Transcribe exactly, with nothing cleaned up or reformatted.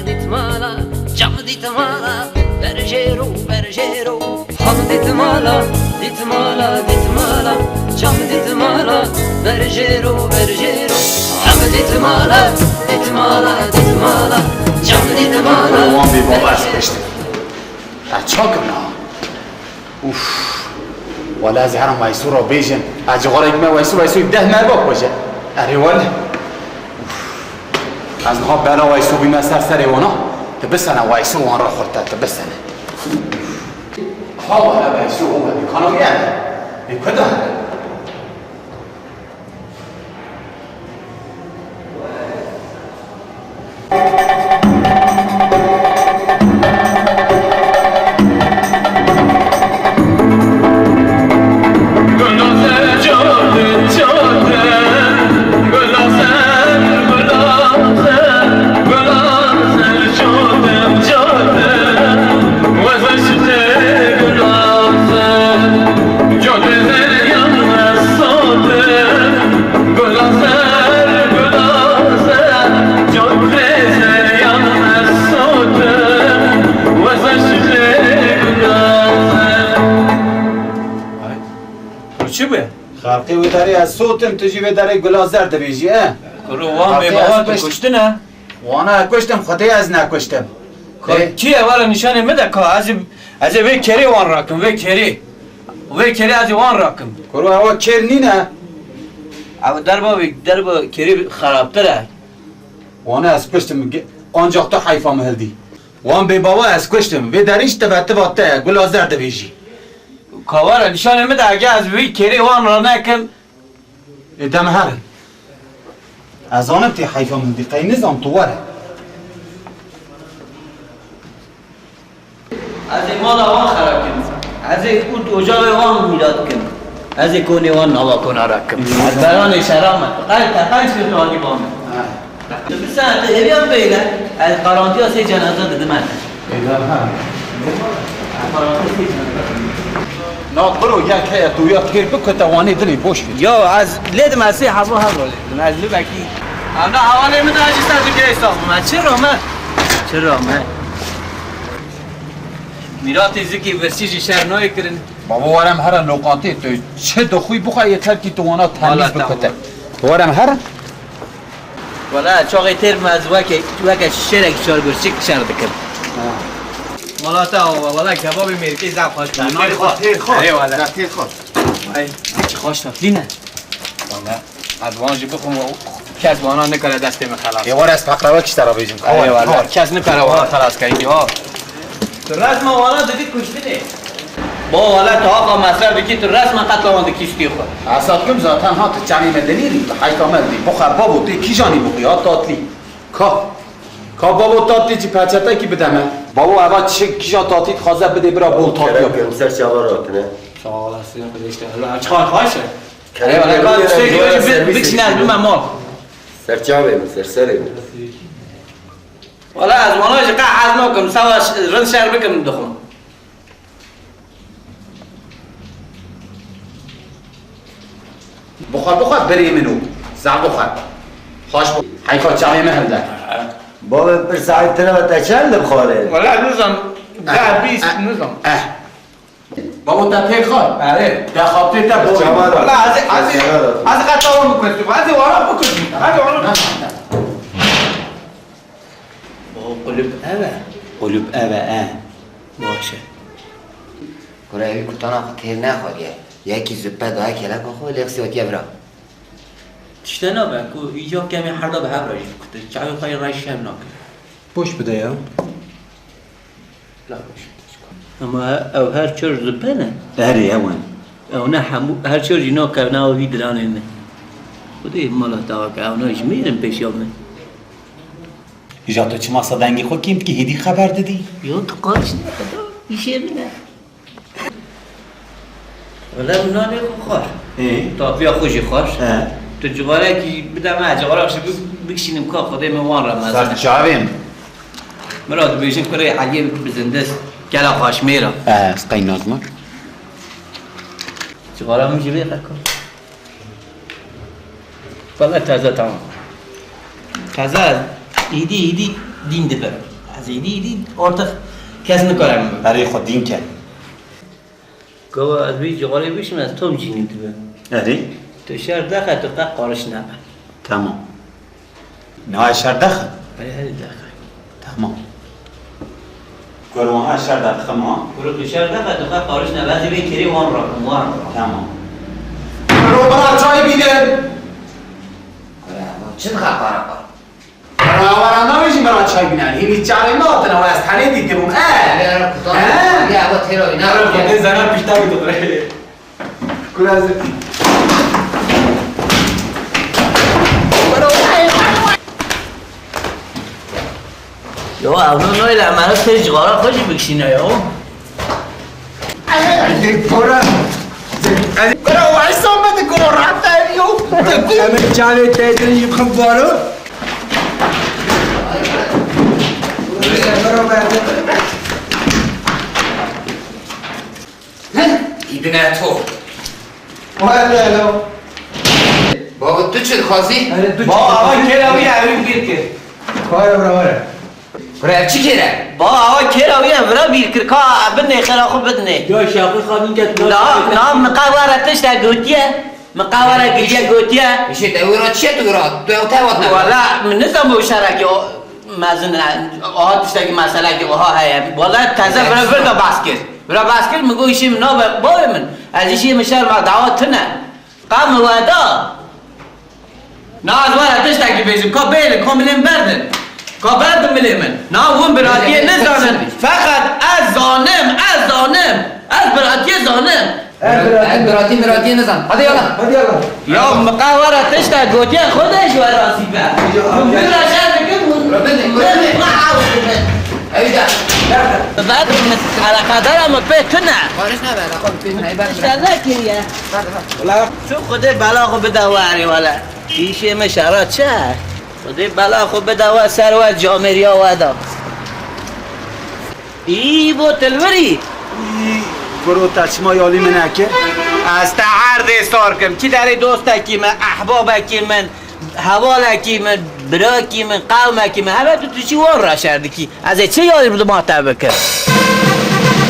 Dîtmala, çam dîtmala, berjêro, berjêro. Ham dîtmala, dîtmala, dîtmala, çam dîtmala, berjêro, berjêro. Ham dîtmala, dîtmala, dîtmala, çam dîtmala. Wan bê baba ez berjêro. Kuştim. Ez çakim na. Uf. Wele ez herim Weysû ra bêjim. Ez cixarek me Weysû, Weysû deh merva kuje. Erê wele. Uf. Ez niha bela Weysû bîme ser serê wana. Tu bisene Weysû wan ra xurte, tu bisene. Ha wele Weysû ome dîkana wî ene. Ê ku de here? Çi bû? Xelqê wê derê ez sotim, tu jî vê derê gula zer dibêjî, e? Kuro, wan bêbawa tu kuştine? Wana ez kuştim, Xwedê ez nekuştim. Ka, kî ye, were nîşanê min de ka, ez ê, ez ê vê kerê wan rakim, vê kerê. Vê kerê ez ê wan rakim. Kuro, ewa kêr nîne. Ew derba vê, derba kerê xerabtir e. Wana ez kuştim, ge-, ancak tu heyfa min hildî. Wan bêbawa ez kuştim, vê derî ji tevetiva te ye, gula zer dibêjî. Ka were nîşanê min de, ege ez vê kerê wan ranekim, Ê, dem herin. Ez zanim tê heyfa min dî, qey nizam tu were. Ez ê mala wan xera kim. Ez ê ût ocaxê wan mîra dikim. Ez ê konê wan nava kona re kim. Ez beranê şera me. Qey te qey sê tu hatî ba min. Ha. Tu bi sene tu hêviyan bêle, ez qarantiya sê cenaze didime. Ê, dem herin. Na biro, gel keye tu ya têr bikute wanê dilê boş kir. Ya ez lê dim, ez sê hezar hezar lê dim. Ez li bekî. Ana hevalê min de jî ser dikê hesab me. Çi rame? Çi rame? Mîratê zikî virsî jî şer nayê kirin. Bavo, werem here lokantê tu. Çi dixwî bixwe, yeter ki tu wana tenmîz bikute. Werem here. Wele çaxê têr me ez weke, weke şêrek şarbirçik şer dikim. Ha. Mala te ava, wele kebabê mêrikê zaf xweş be. Têr xweş, têr xweş. Erê wele. Têr xweş. Ay, çi xweş tatlî ne? Wele, ez wan jî bixwim, kes wana nikare destê min xelas. Ê, were ez peqrewa kişte ra bêjim. Erê wele, kes nikare wana xelas keyî ha. Tu resma wana didî kuştinê. Bo wele tu axa mesref dikî, tu resma qetla wan dikî stûyê xwe. Esad kim zaten ha tu çavê me dinîrî, tu heyfa me dî. Bixwe babo, tê kîjanî bixwî ha tatlî. Ka. Ka babo tatlî cî peçetekî bide me. Babo eva çi kîja tatlî dixwaze bidê bira bol tatliya. Kerem ser çava ratine. Sağ olasın kardeşler. Allah çay kaçı. Kerem Eyvallah, kerem bak, kerem şey kerem diyor, bir, servis bir çiğnez ediyor. Bilmem o. Ser çavê min, ser serê min. Wala ez wana jî qe hez nakim, sava ş-, rind şer bikim dixwim. Bixwe, bixwe birê min û zaf bixwe. Xweş bû. Heyfa çavê min hilde. Bavê pir saet tine ve te çend dixwarê? Wala nizam, eh, deh, bîst, eh, nizam. Eh. Babo te tê xwe. Erê. Te xaptê te boyê. Wala ez, ez, ez qeta wan bikurtim. Ez wana bikurtim. Ez wana. Babo qulub ev e. Qulub ev e, e. Baş e. Kura evî kutana xwe têr nexwariye. Yekî züppe daye keleka xwe lêxsiya kevra. Tişte nabe ku îca kemê herda bi hev re jî dikutin. Çavê xwe yê reş şev nakin. Poş bide ya. Ama ew her çor zipe ne? Erê, ew in. Ew ne hemû, her çor jî nakevne ew vî diranê ne. Xwedê mala te ake, ew ne ji mêr in pêşiya min. Îja tu çima sa dengê xwe kêm dikî, hêdî xeber didî? Yo, tu qaç ne, xweda, îşê min e. Wele min nanê xwe xwar. Ê? Tapiya xwe jî xwar. He. Tu civarekî bide me, civara jî bi-, bikişînim ka Xwedê min wan re mezin e. Ser çavê min. Min re dibêjin kurê Eliyê bi zindis, kela xaşmêra. He, ez qey nazma. Civara min jî vê qeka. Valla taze tamam. Taze, îdî, îdî Dîn dibim. Ez êdî, êdî ortix kes nikare min bibe. Berê xwe dîn ke. Gava ez vî cixarê bişim, ez tom cînî dibim. Erê? Tu şer dexe, tu qe qariş nebe. Tamam. Niha şer dexe? Erê, herî dexe. Tamam. Gor wiha şer derdixim ha? Gor tu şer dexe, tu qe qariş nebe, ez ê vê kêrê wan rakim, wan rakim. Tamam. Ro bira çay bînin. Çi dixe qara qara? Rawara navêjî me ra çay bînan. Hînî çavê me hatine, we ez tenê dîtibûm. E? He? Ya, we têra wî, na. Xwedê zana pişta wî dixure. Kura ez. Yo, ev no noyla, me hep tê cigara xwe jî bikişîne yo. Bira, waysa me di gora teriyo. Em ê çavê teyzin jî bixin baro. Îbne to. Wele lo. Baba, tu çi dixwazî? Baba, awa kêra wî ye, ew bîr kir. Were, were, were. Bira, ev çi kêr e? Ba, awa kêra wî ye, vira bîr kir, ka bidinê, xêra xwe bidinê. Ya şaxî xanî ke tu Na, na, min qe were tiştek gotiye. Min qe were gidiye gotiye. Îşê te wira çi ye tu wira? Tu ew te hatine. Wala, min nizam bu şerekî o mezin e. Oha tiştekî meselekî oha heye. Wala teze vira vir de bas kir. Vira bas kir, min got îşê min nabe bavê min. Ez îşê min şer ma dawa tune. Ka min we da. Na ez we re tiştekî bêjim, ka bêlin, ka milê min berdin. Ka berdin milê min. Na hûn biratiyê nizanin. Feqet ez zanim, ez zanim. Ez biratiyê zanim. Ez biratî miratiyê nizan. Hadi yala. Hadi yala. Ya min qe we re tiştek gotiye, Xwedê ji we razî be. Hûn min re şer dikin, hûn min re ew dikin. Ew de. Bed min eleqedara min pê tune. Barış ne be, eleqa bi pê tune, ey ber. Tiştek nekiriye. Wala, tu Xwedê bela xwe bide we erê wele. Îşê me şera çi? Xwedê bela xwe bide we ser we camêriya we da. Î bo tilvirî. Î, biro te çima yalî min nekir? Ez te erdê sar kim. Kî derê dostekî min, ehbabekî min, hevalekî min, birakî min, qewmekî min. Hebe tu tu çi wan re şer dikî? Ez ê çi yalî bi dima te bikim?